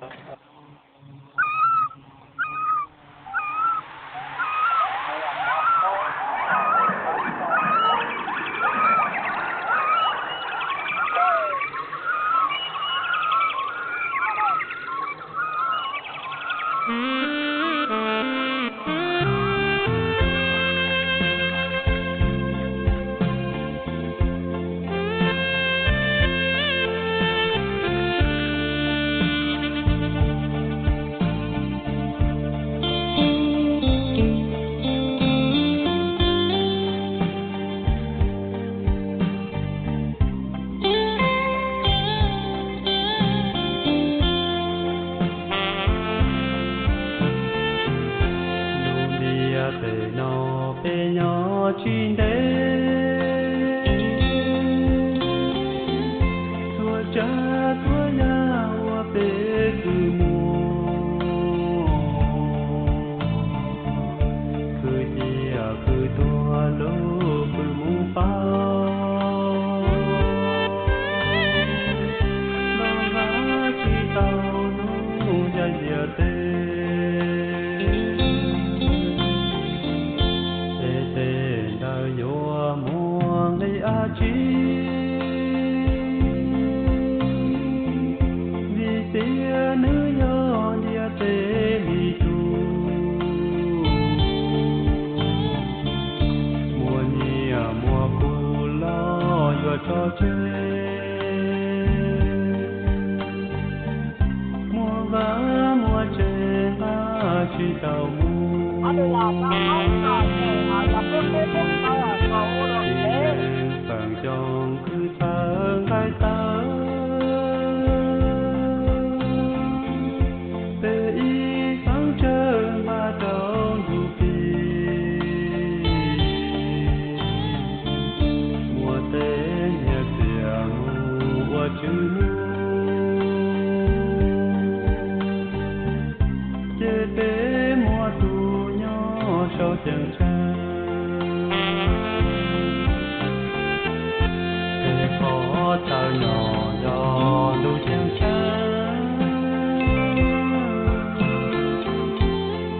Lub ntiaj teb no peb nyob tsis ntev, txhua tsav txhua yam ua peb kws muag, khwv ciaj khwv tuag lub kws mus pauv, los nqa tsis tau hnub nyoog ntiaj teb. Es tej ntawd yuav muaj nqis dab tsi? Vim tias nws yog ntiaj teb li tus, muaj nyiaj muaj kub los yuav tso tseg, muaj vaj muaj tsev nqa tsis tau mus. Txiv neej feem coob kwv txawv nqaij tawv, peb ib xeeb tsawg npaj rau ntuj plig, muaj tej nyiaj txiag mus ua tswv nug, ces peb muaj tus nyob saum ceeb tsheej. Peb qhov chaw nyob yog ntuj ceeb tsheej,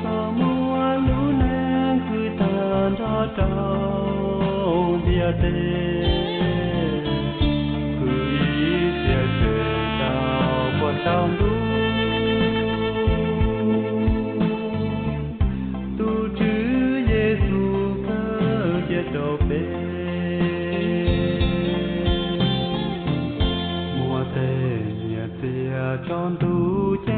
kom muaj lub neej khwv tag nrho rau ntiaj teb, khwv ib txhia tseg rau puag saum ntuj. Tus Tswv Yexus kawg cia rau peb, muaj tej nyiaj txiag tso ntuj ceeb